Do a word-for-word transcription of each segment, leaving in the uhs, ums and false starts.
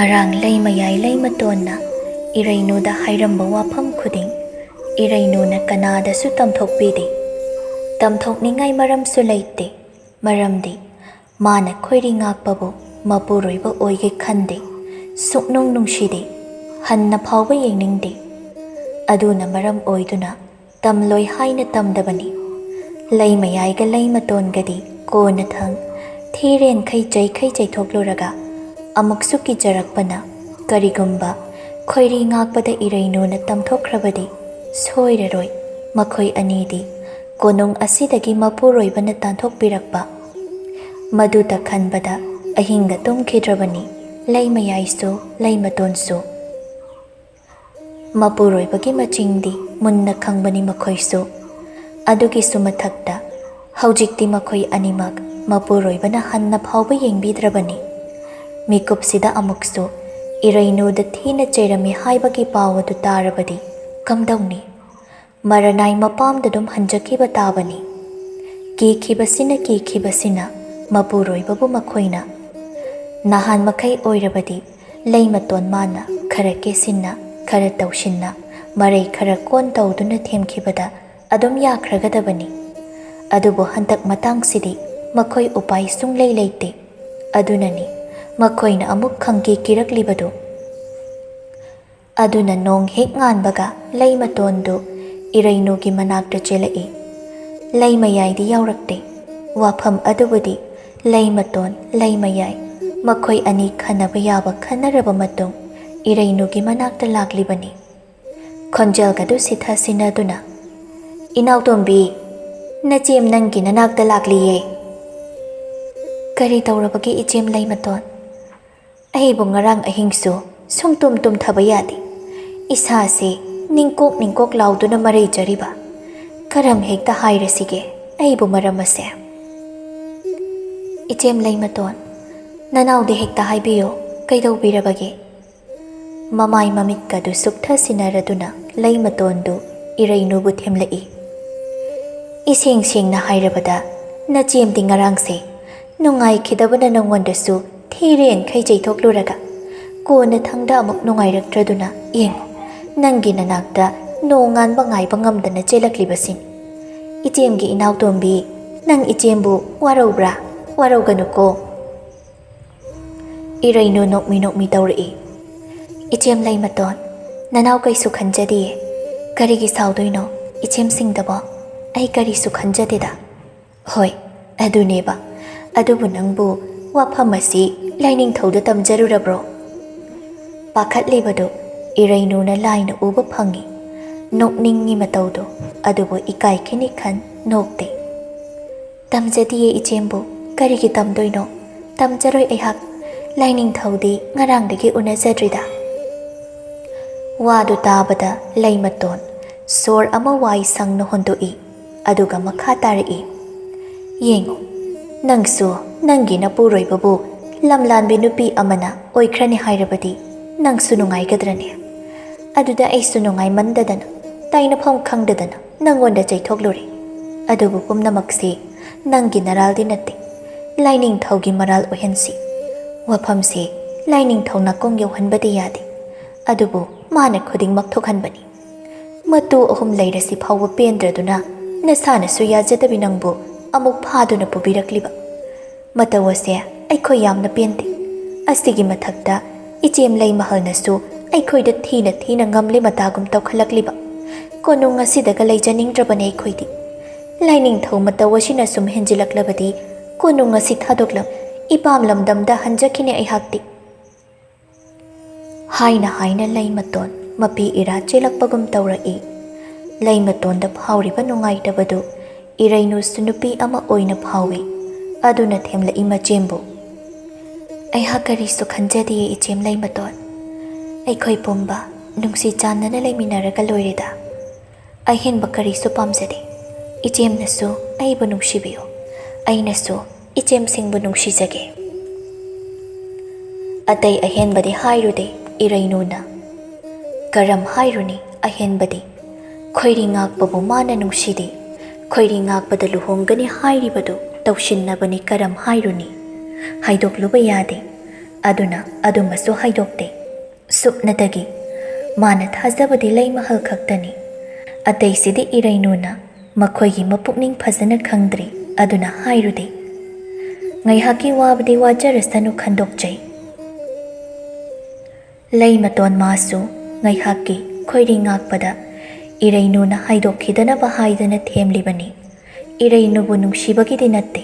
ꯉꯔꯥꯡ ꯂꯩꯃꯌꯥꯏ ꯂꯩꯃꯇꯣꯟꯅ ꯏꯔꯩꯅꯨꯗ ꯍꯥꯏꯔꯝꯕ ꯋꯥꯐꯝ ꯈꯨꯗꯤꯡ ꯏꯔꯩꯅꯨꯅ ꯀꯅꯥꯗꯁꯨ ꯇꯝꯊꯣꯛꯄꯤꯗꯦ꯫ ꯇꯝꯊꯣꯛꯅꯤꯡꯉꯥꯏ ꯃꯔꯝꯁꯨ ꯂꯩꯇꯦ꯫ ꯃꯔꯝꯗꯤ ꯃꯥꯅ ꯈꯣꯏꯔꯤ ꯉꯥꯛꯄꯕꯨ ꯃꯄꯨꯔꯣꯏꯕ ꯑꯣꯏꯒꯦ ꯈꯟꯗꯦ꯫ ꯁꯨꯛꯅꯨꯡ ꯅꯨꯡꯁꯤꯗꯦ꯫ ꯍꯟꯅ ꯐꯥꯎꯕ ꯌꯦꯡꯅꯤꯡꯗꯦ꯫ ꯑꯗꯨꯅ ꯃꯔꯝ ꯑꯣꯏꯗꯨꯅ ꯇꯝꯂꯣꯏ ꯍꯥꯏꯅ ꯇꯝꯗꯕꯅꯤ꯫ ꯂꯩꯃꯌꯥꯏꯒ ꯂꯩꯃꯇꯣꯟꯒꯗꯤ ꯀꯣꯟꯅ ꯊꯪ ꯊꯤꯔꯦꯟꯈꯩ ꯆꯩꯈꯩ ꯆꯩꯊꯣꯛꯂꯨꯔꯒ ꯑꯃꯨꯛꯁꯨ ꯀꯤꯖꯔꯛꯄꯅ, ꯀꯔꯤꯒꯨꯝꯕ ꯈꯣꯏꯔꯤ ꯉꯥꯛꯄꯗ ꯏꯔꯩꯅꯨꯅ ꯇꯝꯊꯣꯛꯈ꯭ꯔꯕꯗꯤ ꯁꯣꯏꯔꯔꯣꯏ꯫ ꯃꯈꯣꯏ ꯑꯅꯤꯗꯤ ꯀꯣꯅꯨꯡ ꯑꯁꯤꯗꯒꯤ ꯃꯄꯨꯔꯣꯏꯕꯅ ꯇꯥꯟꯊꯣꯛꯄꯤꯔꯛꯄ꯫ ꯃꯗꯨꯇ ꯈꯟꯕꯗ ꯑꯍꯤꯡꯒ ꯇꯨꯝꯈꯤꯗ꯭ꯔꯕꯅꯤ ꯂꯩꯃꯌꯥꯏꯁꯨ ꯂꯩꯃꯇꯣꯟꯁꯨ꯫ ꯃꯄꯨꯔꯣꯏꯕꯒꯤ ꯃꯆꯤꯡꯗꯤ ꯃꯨꯟꯅ ꯈꯪꯕꯅꯤ ꯃꯈꯣꯏꯁꯨ꯫ ꯑꯗꯨꯒꯤꯁꯨ ꯃꯊꯛꯇ ꯍꯧꯖꯤꯛꯇꯤ ꯃꯈꯣꯏ ꯑꯅꯤꯃꯛ ꯃꯄꯨꯔꯣꯏꯕꯅ ꯍꯟꯅ ꯐꯥꯎꯕ ꯌꯦꯡꯕꯤꯗ꯭ꯔꯕꯅꯤ꯫ ꯃꯤꯀꯨꯞꯁꯤꯗ ꯑꯃꯨꯛꯁꯨ ꯏꯔꯩꯅꯨꯗ ꯊꯤꯅ ꯆꯩꯔꯝꯃꯤ ꯍꯥꯏꯕꯒꯤ ꯄꯥꯎ ꯑꯗꯨ ꯇꯥꯔꯕꯗꯤ ꯀꯝꯗꯧꯅꯤ? ꯃꯔꯅꯥꯏ ꯃꯄꯥꯝꯗ ꯑꯗꯨꯝ ꯍꯟꯖꯈꯤꯕ ꯇꯥꯕꯅꯤ꯫ ꯀꯤꯈꯤꯕꯁꯤꯅ ꯀꯤꯈꯤꯕꯁꯤꯅ ꯃꯄꯨꯔꯣꯏꯕꯕꯨ ꯃꯈꯣꯏꯅ ꯅꯍꯥꯟ ꯃꯈꯩ ꯑꯣꯏꯔꯕꯗꯤ ꯂꯩꯃꯇꯣꯟ ꯃꯥꯅ ꯈꯔ ꯀꯦꯁꯤꯟꯅ, ꯈꯔ ꯇꯧꯁꯤꯟꯅ, ꯃꯔꯩ ꯈꯔ ꯀꯣꯟ ꯇꯧꯗꯨꯅ ꯊꯦꯝꯈꯤꯕꯗ ꯑꯗꯨꯝ ꯌꯥꯈ꯭ꯔꯒꯗꯕꯅꯤ꯫ ꯑꯗꯨꯕꯨ ꯍꯟꯗꯛ ꯃꯇꯥꯡꯁꯤꯗꯤ ꯃꯈꯣꯏ ꯎꯄꯥꯏ ꯁꯨꯡꯂꯩ ꯂꯩꯇꯦ꯫ ꯑꯗꯨꯅꯅꯤ ꯃꯈꯣꯏꯅ ꯑꯃꯨꯛ ꯈꯪꯀꯤ ꯀꯤꯔꯛꯂꯤꯕꯗꯨ꯫ ꯑꯗꯨꯅ ꯅꯣꯡ ꯍꯦꯛ ꯉꯥꯟꯕꯒ ꯂꯩꯃꯇꯣꯟꯗꯨ ꯏꯔꯩꯅꯨꯒꯤ ꯃꯅꯥꯛꯇ ꯆꯦꯜꯂꯛꯏ꯫ ꯂꯩꯃꯌꯥꯏꯗꯤ ꯌꯥꯎꯔꯛꯇꯦ꯫ ꯋꯥꯐꯝ ꯑꯗꯨꯕꯨꯗꯤ ꯂꯩꯃꯇꯣꯟ, ꯂꯩꯃꯌꯥꯏ, ꯃꯈꯣꯏ ꯑꯅꯤ ꯈꯟꯅꯕ ꯌꯥꯕ ꯈꯟꯅꯔꯕ ꯃꯇꯨꯡ ꯏꯔꯩꯅꯨꯒꯤ ꯃꯅꯥꯛꯇ ꯂꯥꯛꯂꯤꯕꯅꯤ꯫ ꯈꯣꯟꯖꯦꯜꯒꯗꯨ ꯁꯤꯊ ꯁꯤꯟꯅꯗꯨꯅ, "ꯏꯅꯥꯎꯇꯣꯝꯕꯤ, ꯅꯆꯦꯝ ꯅꯪꯒꯤ ꯅꯅꯥꯛꯇ ꯂꯥꯛꯂꯤꯌꯦ꯫" "ꯀꯔꯤ ꯇꯧꯔꯕꯒꯦ ꯏꯆꯦꯝ ꯂꯩꯃꯇꯣꯟ?" "ꯑꯩꯕꯨ ꯉꯔꯥꯡ ꯑꯍꯤꯡꯁꯨ ꯁꯨꯡꯇꯨꯝ ꯇꯨꯝꯊꯕ ꯌꯥꯗꯦ꯫ ꯏꯁꯥꯁꯦ ꯅꯤꯡꯀꯣꯛ ꯅꯤꯡꯀꯣꯛ ꯂꯥꯎꯗꯨꯅ ꯃꯔꯩꯖꯔꯤꯕ꯫ ꯀꯔꯝ ꯍꯦꯛꯇ ꯍꯥꯏꯔꯁꯤꯒꯦ ꯑꯩꯕꯨ ꯃꯔꯝ ꯑꯁꯦ?" "ꯏꯆꯦꯝ ꯂꯩꯃꯇꯣꯟ, ꯅꯅꯥꯎꯗꯤ ꯍꯦꯛꯇ ꯍꯥꯏꯕꯤꯌꯨ, ꯀꯩꯗꯧꯕꯤꯔꯕꯒꯦ?" ꯃꯃꯥꯏ ꯃꯃꯤꯠꯀꯗꯨ ꯁꯨꯛꯊ ꯁꯤꯟꯅꯔꯗꯨꯅ ꯂꯩꯃꯇꯣꯟꯗꯨ ꯏꯔꯩꯅꯨꯕꯨ ꯊꯦꯝꯂꯛꯏ꯫ "ꯏꯁꯦꯡ ꯁꯦꯡꯅ ꯍꯥꯏꯔꯕꯗ, ꯅꯆꯦꯝꯗꯤ ꯉꯔꯥꯡꯁꯦ ꯅꯨꯡꯉꯥꯏꯈꯤꯗꯕꯅ ꯅꯉꯣꯟꯗꯁꯨ ꯊꯤꯔꯦꯟꯈꯩ ꯆꯩꯊꯣꯛꯂꯨꯔꯒ ꯀꯣꯟꯅꯊꯪꯗ ꯑꯃꯨꯛ ꯅꯨꯡꯉꯥꯏꯔꯛꯇ꯭ꯔꯗꯨꯅ ꯌꯦꯡꯉꯨ, ꯅꯪꯒꯤ ꯅꯅꯥꯛꯇ ꯅꯣꯡꯉꯥꯟꯕ ꯉꯥꯏꯕ ꯉꯝꯗꯅ ꯆꯦꯜꯂꯛꯂꯤꯕꯁꯤꯅꯤ꯫ ꯏꯆꯦꯝꯒꯤ ꯏꯅꯥꯎꯇꯣꯝꯕꯤ, ꯅꯪ ꯏꯆꯦꯝꯕꯨ ꯋꯥꯔꯧꯕ꯭ꯔꯥ? ꯋꯥꯔꯧꯒꯅꯨꯀꯣ꯫ ꯏꯔꯩꯅꯨ ꯅꯣꯛꯃꯤ ꯅꯣꯛꯃꯤ ꯇꯧꯔꯛꯏ꯫ ꯏꯆꯦꯝ ꯂꯩꯃꯇꯣꯟ, ꯅꯅꯥꯎ ꯀꯩꯁꯨ ꯈꯟꯖꯗꯤꯌꯦ꯫ ꯀꯔꯤꯒꯤ ꯁꯥꯎꯗꯣꯏꯅꯣ? ꯏꯆꯦꯝꯁꯤꯡꯗꯕꯣ? ꯑꯩ ꯀꯔꯤꯁꯨ ꯈꯟꯖꯗꯦꯗ꯫ ꯍꯣꯏ, ꯑꯗꯨꯅꯦꯕ꯫ ꯑꯗꯨꯕꯨ ꯅꯪꯕꯨ ꯋꯥꯐꯝ ꯑꯁꯤ ꯂꯥꯏꯅꯤꯡꯊꯧꯗ ꯇꯝꯖꯔꯨꯔꯕ꯭ꯔꯣ? ꯄꯥꯈꯠꯂꯤꯕꯗꯨ ꯏꯔꯩꯅꯨꯅ ꯂꯥꯏꯅ ꯎꯕ ꯐꯪꯏ꯫ ꯅꯣꯛꯅꯤꯡꯉꯤ ꯃꯇꯧꯗꯨ, ꯑꯗꯨꯕꯨ ꯏꯀꯥꯏ ꯈꯤꯅꯤꯛ ꯈꯟ ꯅꯣꯛꯇꯦ꯫ ꯇꯝꯖꯗꯤꯌꯦ ꯏꯆꯦꯝꯕꯨ, ꯀꯔꯤꯒꯤ ꯇꯝꯗꯣꯏꯅꯣ? ꯇꯝꯖꯔꯣꯏ ꯑꯩꯍꯥꯛ꯫ ꯂꯥꯏꯅꯤꯡꯊꯧꯗꯤ ꯉꯔꯥꯡꯗꯒꯤ ꯎꯅꯖꯗ꯭ꯔꯤꯗ꯫ ꯋꯥꯗꯨ ꯇꯥꯕꯗ ꯂꯩꯃꯇꯣꯟ ꯁꯣꯔ ꯑꯃ ꯋꯥꯏ ꯁꯪꯅ ꯍꯣꯟꯗꯣꯛꯏ, ꯑꯗꯨꯒ ꯃꯈꯥ ꯇꯥꯔꯛꯏ꯫ ꯌꯦꯡꯉꯨ, ꯅꯪꯁꯨ ꯅꯪꯒꯤ ꯅꯄꯨꯔꯣꯏꯕꯕꯨ ꯂꯝꯂꯥꯟꯕꯤ ꯅꯨꯄꯤ ꯑꯃꯅ ꯑꯣꯏꯈ꯭ꯔꯅꯤ ꯍꯥꯏꯔꯕꯗꯤ ꯅꯪꯁꯨ ꯅꯨꯡꯉꯥꯏꯒꯗ꯭ꯔꯅꯦ? ꯑꯗꯨꯗ ꯑꯩꯁꯨ ꯅꯨꯡꯉꯥꯏꯃꯟꯗꯗꯅ, ꯇꯥꯏꯅꯐꯝ ꯈꯪꯗꯗꯅ ꯅꯪꯉꯣꯟꯗ ꯆꯩꯊꯣꯛꯂꯨꯔꯦ꯫ ꯑꯗꯨꯕꯨ ꯄꯨꯝꯅꯃꯛꯁꯤ ꯅꯪꯒꯤ ꯅꯔꯥꯜꯗꯤ ꯅꯠꯇꯦ꯫ ꯂꯥꯏꯅꯤꯡꯊꯧꯒꯤ ꯃꯔꯥꯜ ꯑꯣꯏꯍꯟꯁꯤ꯫ ꯋꯥꯐꯝꯁꯤ ꯂꯥꯏꯅꯤꯡꯊꯧ ꯅꯥꯀꯣꯡ ꯌꯧꯍꯟꯕꯗꯤ ꯌꯥꯗꯦ꯫ ꯑꯗꯨꯕꯨ ꯃꯥꯅ ꯈꯨꯗꯤꯡꯃꯛ ꯊꯣꯛꯍꯟꯕꯅꯤ꯫ ꯃꯇꯨ ꯑꯍꯨꯝ ꯂꯩꯔꯁꯤ ꯐꯥꯎꯕ ꯄꯦꯟꯗ꯭ꯔꯗꯨꯅ ꯅꯁꯥꯅꯁꯨ ꯌꯥꯖꯗꯕꯤ ꯅꯪꯕꯨ ꯑꯃꯨꯛ ꯐꯥꯗꯨꯅ ꯄꯨꯕꯤꯔꯛꯂꯤꯕ꯫ ꯃꯇꯧ ꯑꯁꯦ ꯑꯩꯈꯣꯏ ꯌꯥꯝꯅ ꯄꯦꯟꯗꯦ꯫ ꯑꯁꯤꯒꯤ ꯃꯊꯛꯇ ꯏꯆꯦꯝ ꯂꯩꯃꯍꯜꯅꯁꯨ ꯑꯩꯈꯣꯏꯗ ꯊꯤꯅ ꯊꯤꯅ ꯉꯝꯂꯦ ꯃꯇꯥꯒꯨꯝ ꯇꯧꯈꯠꯂꯛꯂꯤꯕ꯫ ꯀꯣꯅꯨꯡ ꯑꯁꯤꯗꯒ ꯂꯩꯖꯅꯤꯡꯗ꯭ꯔꯕꯅꯦ ꯑꯩꯈꯣꯏꯗꯤ꯫ ꯂꯥꯏꯅꯤꯡꯊꯧ ꯃꯇꯧ ꯑꯁꯤꯅ ꯁꯨꯝ ꯍꯦꯟꯖꯤꯜꯂꯛꯂꯕꯗꯤ ꯀꯣꯅꯨꯡ ꯑꯁꯤ ꯊꯥꯗꯣꯛꯂꯝ ꯏꯄꯥꯝ ꯂꯝꯗꯝꯗ ꯍꯟꯖꯈꯤꯅꯤ ꯑꯩꯍꯥꯛꯇꯤ꯫ ꯍꯥꯏꯅ ꯍꯥꯏꯅ ꯂꯩꯃꯇꯣꯟ ꯃꯄꯤ ꯏꯔꯥ ꯆꯦꯜꯂꯛꯄꯒꯨꯝ ꯇꯧꯔꯛꯏ꯫ ꯂꯩꯃꯇꯣꯟꯗ ꯐꯥꯎꯔꯤꯕ ꯅꯨꯡꯉꯥꯏꯇꯕꯗꯨ ꯏꯔꯩꯅꯨꯁꯨ ꯅꯨꯄꯤ ꯑꯃ ꯑꯣꯏꯅ ꯐꯥꯎꯏ꯫ ꯑꯗꯨꯅ ꯊꯦꯝꯂꯛꯏ ꯃꯆꯦꯝꯕꯨ꯫ ꯑꯩꯍꯥꯛ ꯀꯔꯤꯁꯨ ꯈꯟꯖꯗꯤꯌꯦ ꯏꯆꯦꯝ ꯂꯩꯃꯇꯣꯟ꯫ ꯑꯩꯈꯣꯏ ꯄꯨꯝꯕ ꯅꯨꯡꯁꯤ ꯆꯥꯟꯅꯅ ꯂꯩꯃꯤꯟꯅꯔꯒ ꯂꯣꯏꯔꯦꯗ꯫ ꯑꯍꯦꯟꯕ ꯀꯔꯤꯁꯨ ꯄꯥꯝꯖꯗꯦ꯫ ꯏꯆꯦꯝꯅꯁꯨ ꯑꯩꯕꯨ ꯅꯨꯡꯁꯤꯕꯤꯌꯨ, ꯑꯩꯅꯁꯨ ꯏꯆꯦꯝꯁꯤꯡꯕꯨ ꯅꯨꯡꯁꯤꯖꯒꯦ꯫ ꯑꯇꯩ ꯑꯍꯦꯟꯕꯗꯤ ꯍꯥꯏꯔꯨꯗꯦ ꯏꯔꯩꯅꯨꯅ꯫ ꯀꯔꯝ ꯍꯥꯏꯔꯨꯅꯤ ꯑꯍꯦꯟꯕꯗꯤ? ꯈꯣꯏꯔꯤ ꯉꯥꯛꯄꯕꯨ ꯃꯥꯅ ꯅꯨꯡꯁꯤꯗꯦ, ꯈꯣꯏꯔꯤ ꯉꯥꯛꯄꯗ ꯂꯨꯍꯣꯡꯒꯅꯤ ꯍꯥꯏꯔꯤꯕꯗꯨ ꯇꯧꯁꯤꯟꯅꯕꯅꯤ, ꯀꯔꯝ ꯍꯥꯏꯔꯨꯅꯤ? ꯍꯥꯏꯗꯣꯛꯂꯨꯕ ꯌꯥꯗꯦ꯫ ꯑꯗꯨꯅ ꯑꯗꯨꯃꯁꯨ ꯍꯥꯏꯗꯣꯛꯇꯦ꯫ ꯁꯨꯞꯅꯇꯒꯤ ꯃꯥꯅ ꯊꯥꯖꯕꯗꯤ ꯂꯩ ꯃꯍꯜ ꯈꯛꯇꯅꯤ꯫ ꯑꯇꯩꯁꯤꯗꯤ ꯏꯔꯩꯅꯨꯅ ꯃꯈꯣꯏꯒꯤ ꯃꯄꯨꯛꯅꯤꯡ ꯐꯖꯅ ꯈꯪꯗ꯭ꯔꯤ, ꯑꯗꯨꯅ ꯍꯥꯏꯔꯨꯗꯦ꯫ ꯉꯥꯏꯍꯥꯛꯀꯤ ꯋꯥꯕꯗꯤ ꯋꯥꯖꯔꯁꯅꯨ ꯈꯟꯗꯣꯛꯆꯩ꯫ ꯂꯩꯃꯇꯣꯟ ꯃꯥꯁꯨ ꯉꯥꯏꯍꯥꯛꯀꯤ ꯈꯣꯏꯔꯤ ꯉꯥꯛꯄꯗ ꯏꯔꯩꯅꯨꯅ ꯍꯥꯏꯗꯣꯛꯈꯤꯗꯅꯕ ꯍꯥꯏꯗꯅ ꯊꯦꯝꯂꯤꯕꯅꯤ꯫ ꯏꯔꯩꯅꯨꯕꯨ ꯅꯨꯡꯁꯤꯕꯒꯤꯗꯤ ꯅꯠꯇꯦ꯫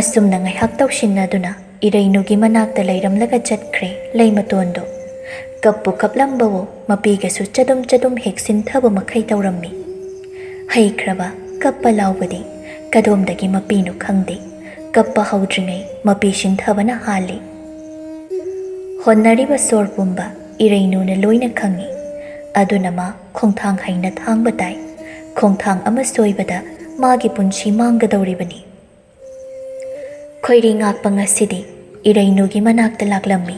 ꯑꯁꯨꯝꯅ ꯉꯥꯏꯍꯥꯛ ꯇꯧꯁꯤꯟꯅꯗꯨꯅ ꯏꯔꯩꯅꯨꯒꯤ ꯃꯅꯥꯛꯇ ꯂꯩꯔꯝꯂꯒ ꯆꯠꯈ꯭ꯔꯦ ꯂꯩꯃꯇꯣꯟꯗꯣ꯫ ꯀꯞꯄꯨ ꯀꯞꯂꯝꯕꯋꯣ, ꯃꯄꯤꯒꯁꯨ ꯆꯗꯨꯝ ꯆꯗꯨꯝ ꯍꯦꯛ ꯁꯤꯟꯊꯕ ꯃꯈꯩ ꯇꯧꯔꯝꯃꯤ꯫ ꯍꯩꯈ꯭ꯔꯕ ꯀꯞꯄ ꯂꯥꯎꯕꯗꯤ ꯀꯗꯣꯝꯗꯒꯤ ꯃꯄꯤꯅꯣ ꯈꯪꯗꯦ꯫ ꯀꯞꯄ ꯍꯧꯗ꯭ꯔꯤꯉꯩ ꯃꯄꯤ ꯁꯤꯟꯊꯕꯅ ꯍꯥꯜꯂꯤ꯫ ꯍꯣꯟꯅꯔꯤꯕ ꯁꯣꯔ ꯄꯨꯝꯕ ꯏꯔꯩꯅꯨꯅ ꯂꯣꯏꯅ ꯈꯪꯏ꯫ ꯑꯗꯨꯅ ꯃꯥ ꯈꯣꯡꯊꯥꯡ ꯍꯩꯅ ꯊꯥꯡꯕ ꯇꯥꯏ꯫ ꯈꯣꯡꯊꯥꯡ ꯑꯃ ꯁꯣꯏꯕꯗ ꯃꯥꯒꯤ ꯄꯨꯟꯁꯤ ꯃꯥꯡꯒꯗꯧꯔꯤꯕꯅꯤ꯫ ꯈꯣꯏꯔꯤ ꯉꯥꯛꯄ ꯉꯁꯤꯗꯤ ꯏꯔꯩꯅꯨꯒꯤ ꯃꯅꯥꯛꯇ ꯂꯥꯛꯂꯝꯃꯤ꯫